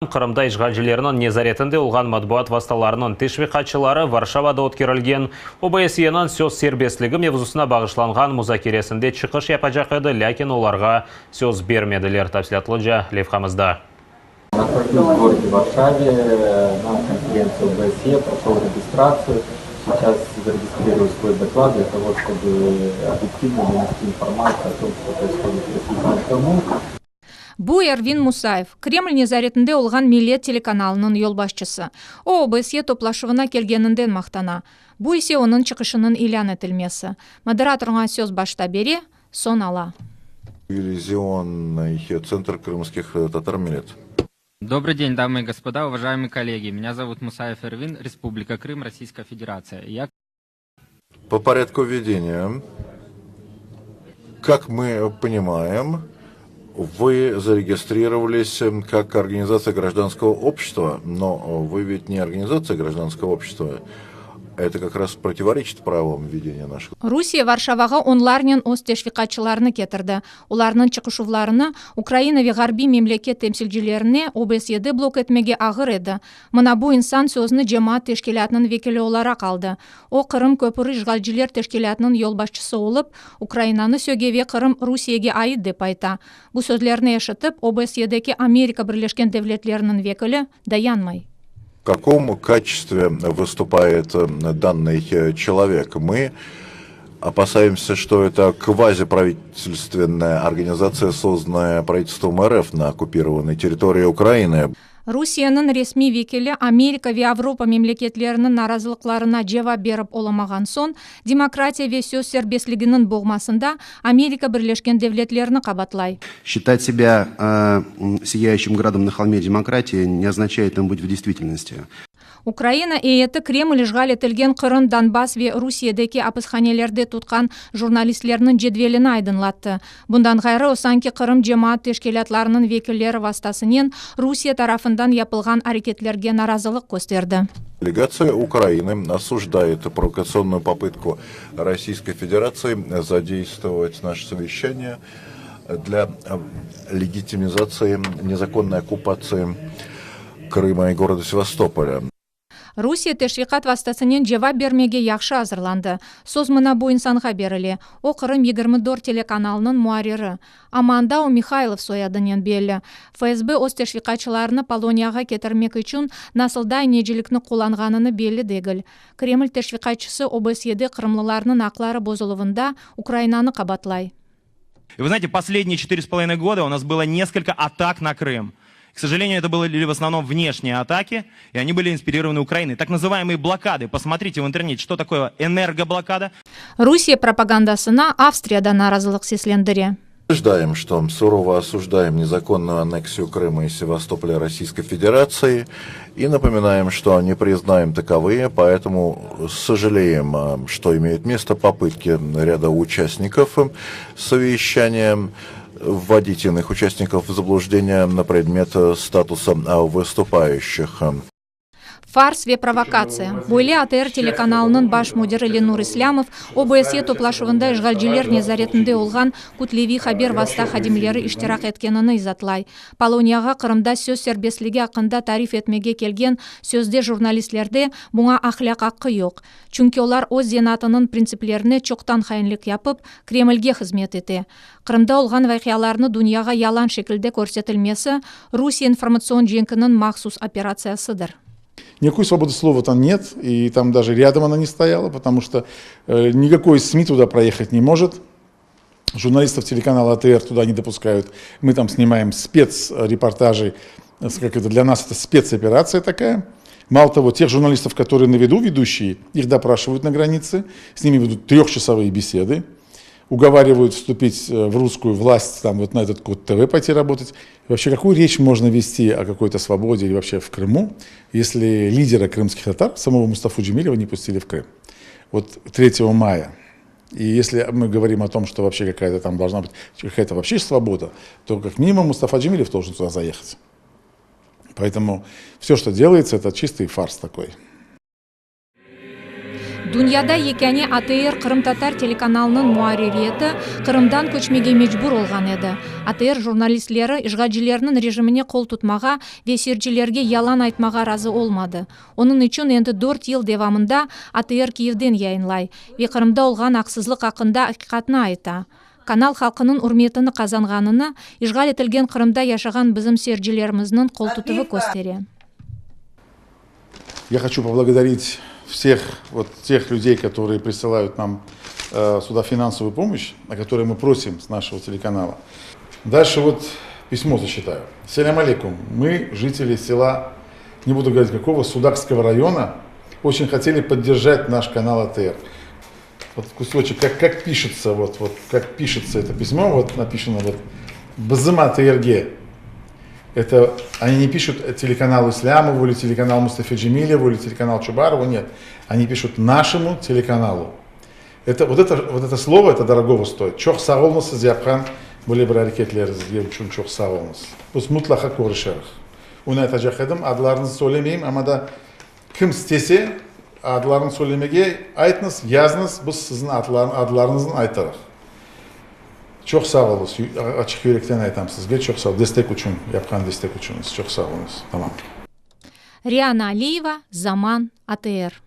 Qırımda işğalcilerniñ nezaretinde olğan matbuat vastalarınıñ teşviqatçıları Varşavada ötkerilgen OBSYeniñ söz serbestligi mevzusına bağışlanğan muzakeresinde çıqış yapacaq edi, lâkin olarğa söz bermediler. Tafsilâtlıca levhamızda. Bu Ervin Musayev, Kreml nezaretinde olğan Millet telekanalınıñ yolbaşçısı. O, OBSYE toplaşuvına kelgeninden maqtana. Bu ise onıñ çıqışınıñ ilân etilmesi. Moderator oña söz başta bere, soñ ala. Телевизионный центр крымских татар Millet. Добрый день, дамы и господа, уважаемые коллеги. Меня зовут Мусаев Эрвин, Республика Крым, Российская Федерация. Я По порядку ведения, как мы понимаем, вы зарегистрировались как организация гражданского общества, но вы ведь не организация гражданского общества. Это как раз противоречит правилам ведения наших. Rusiye Varşavağa onlarnen öz teşviqatçılarını ketirdi. Olarnıñ çıqışuvlarını Ukraina ve ğarbiy memleket temsilcilerine OBSYede blok etmege ağır edi. Mına bu insan sözni cemaat teşkilâtınıñ vekili olaraq aldı. O, Qırım köpüri işğalciler teşkilâtınıñ yolbaşçısı olıp, Ukrainanı söge ve Qırım Rusiyege ait dep ayta. Bu sözlerni eşitip, OBSYedeki Amerika Birleşken Devletleriniñ vekili dayanmay. В каком качестве выступает данный человек? Мы опасаемся, что это квазиправительственная организация, созданная правительством РФ на оккупированной территории Украины. Rusiyeniñ resmiy vekili Amerika ve Avropa memleketleriniñ narazılıqlarına cevap berip olamağan soñ, demokratiya ve söz serbestliginiñ boğmasında Amerika Birleşken Devletlerini qabatlay. Считать себя сияющим градом на холме демократии не означает им быть в действительности. Ukraina eyyeti Kreml işğal etilgen Qırım, Donbass ve Rusiyedeki apishanelerde tutqan jurnalistlerniñ cedvelini aydınlattı. Bundan ğayrı, o sanki Qırım cemaat teşkilâtlarınıñ vekilleri vastasınen Rusiye tarafından yapılğan areketlerge narazılıq kösterdi. Делегация Украины осуждает провокационную попытку Российской Федерации задействовать наше совещание для легитимизации незаконной оккупации Крыма и города Севастополя. Rusiye teşviqat vastasınen cevap bermege yahşı azırlandı. Söz mına bu insanğa berile. O, Qırım 24 telekanalınıñ muarriri. Amma anda o Mihaylov soyadınen belli. FSB öz teşviqatçılarını Poloniyağa ketirmek içün nasıl da aynecilikni qullanğanını belli degil. Kreml teşviqatçısı OBSYede qırımlılarnıñ aqları bozuluvında Ukrainanı qabatlay. И вы знаете, последние четыре с половиной года у нас было несколько атак на Крым. К сожалению, это были в основном внешние атаки, и они были инспирированы Украиной. Так называемые блокады. Посмотрите в интернете, что такое энергоблокада. Rusiye propagandasına Avstriya da narazılıq seslendire. Ждаем, что сурово осуждаем незаконную аннексию Крыма и Севастополя Российской Федерации и напоминаем, что не признаем таковые, поэтому сожалеем, что имеют место попытки ряда участников совещания вводить иных участников в заблуждение на предмет статуса выступающих. Fars ve provokatsiya. Böyle ATR telekanalınıñ baş müdiri Lenur İslâmov OBSYE toplaşuvında işğalciler nezaretinde olğan kütleviy haber vasta hadimleri iştirak etkenini izatlay. Poloniyağa Qırımda söz serbestligi aqqında tarif etmege kelgen sözde jurnalistlerde buña ahlâq aqqı yoq. Çünki olar öz zenaatınıñ printsiplerine çoqtan hainlik yapıp, Kremlge hızmet ete. Qırımda olğan vaqialarnı dünyağa yalan şekilde körsetilmesi, Rusiye informatsion cenkiniñ mahsus operatsiyasıdır. Никакой свободы слова там нет, и там даже рядом она не стояла, потому что никакой СМИ туда проехать не может. Журналистов телеканала АТР туда не допускают. Мы там снимаем спецрепортажи, как это для нас это спецоперация такая. Мало того, тех журналистов, которые на виду ведущие, их допрашивают на границе, с ними ведут трехчасовые беседы, уговаривают вступить в русскую власть, там вот на этот Код ТВ пойти работать. И вообще, какую речь можно вести о какой-то свободе или вообще в Крыму, если лидера крымских татар, самого Мустафу Джемилева, не пустили в Крым? Вот 3 мая. И если мы говорим о том, что вообще какая-то там должна быть какая-то вообще свобода, то как минимум Мустафа Джемилев должен туда заехать. Поэтому все, что делается, это чистый фарс такой. Dünyada yekâne ATR qırımtatar telekanalınıñ muarririyeti Qırımdan köçmege mecbur olğan edi. ATR jurnalistleri işğalcilerniñ rejimine qol tutmağa ve seyircilerge yalan aytmağa razı olmadı. Onıñ içün endi dört yıl devamında ATR Kiyevden yayınlay ve Qırımda olğan aqsızlıq aqqında aqiqatnı ayta. Kanal halqınıñ ürmetini qazanğanını işğal etilgen Qırımda yaşağan bizim seyircilerimizniñ qoltutuvı köstere. Я хочу поблагодарить всех вот тех людей, которые присылают нам э, сюда финансовую помощь, о которой мы просим с нашего телеканала. Дальше вот письмо зачитаю. Селям алейкум. Мы, жители села, не буду говорить какого, Судакского района, очень хотели поддержать наш канал АТР. Вот кусочек, как, как пишется, вот, вот, как пишется это письмо, вот написано вот Bizim ATRge. Это они не пишут телеканалу Ислямову или телеканал Мустафе Джемилеву или телеканал Чубарову, нет. Они пишут нашему телеканалу. Это, вот, это, вот это слово, это дорогого стоит. Çoq sağ oluñız siz yapqan böyle bir areketleriñizge içün çoq sağ oluñız. Biz mutlaqa körüşeriz. Onı aytacaq edim, adlarıñızı söylemeyim, amma da kim istese adlarını söylemege aytıñız, yazıñız, biz siziñ adlarıñıznı aytarıq. Çoq sağ oluñız, açıq yürekten aytam sizge, çoq sağ, destek içün, yapqan destek içün çoq sağ oluñız. Tamam. Riana Aliyeva, Zaman, ATR.